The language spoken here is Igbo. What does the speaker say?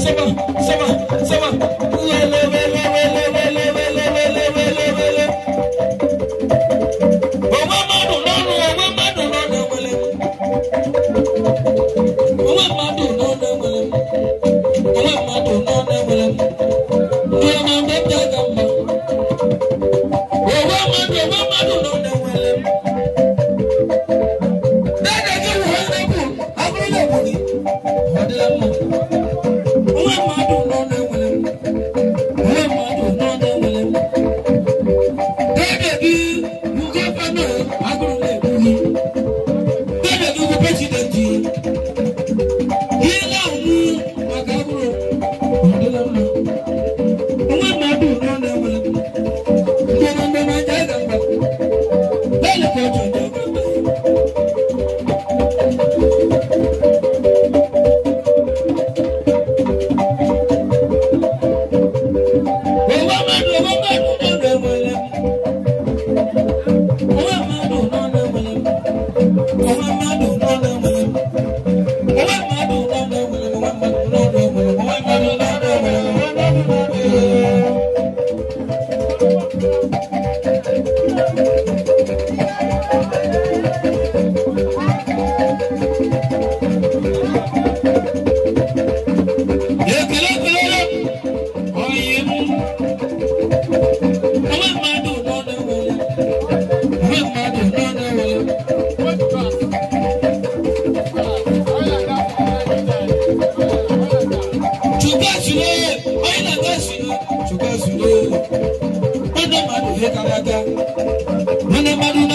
Sama, sama, sama. Lele, lele, lele, lele, lele, lele, lele, lele. Onwe mmadụ n'ọnụ, onwe mmadụ n'ọnụ enwele m. Onwe mmadụ n'ọnụ enwele m. Onwe mmadụ n'ọnụ enwele m. Ndị ọma mgbe m ji aga mma. Onwe mmadụ n'ọnụ enwele m. Dede gị wụ onye bụ abụrụla egwu gị. Ọ dịla mma. Onwe mmadụ n'ọnụ enwele m. Onwe mmadụ n'ọnụ enwele m. Dede gị wụ gọvanọ agụrụla egwu gị. Dede gị wụ presidenti. Ihe ahụ maka agụrụ ọ dịla mma. Onwe mmadụ n'ọnụ enwele m. Ndị ọma ndị ọma ji aga mba. Bẹ́ẹ̀ni kò jù ní ọgbà mba. Onwe mmadụ n'ọnụ enwele m. Onwe mmadụ n'ọnụ enwele m. Onwe mmadụ n'ọnụ enwele m. Onwe mmadụ n'ọnụ enwele m. Onwe mmadụ n'ọnụ enwele m. Onwe mmadụ n'ọnụ enwele m. Onwe mmadụ n'ọnụ enwele m. Ekele ekele oyi m. Onwe mmadụ n'ọnụ enwele m. Onwe mmadụ n'ọnụ enwele m. Chukwu esule, onye na-aga esule, Chukwu esule. Nwanne mmadụ ihe kara aka. Nwanne mmadụ.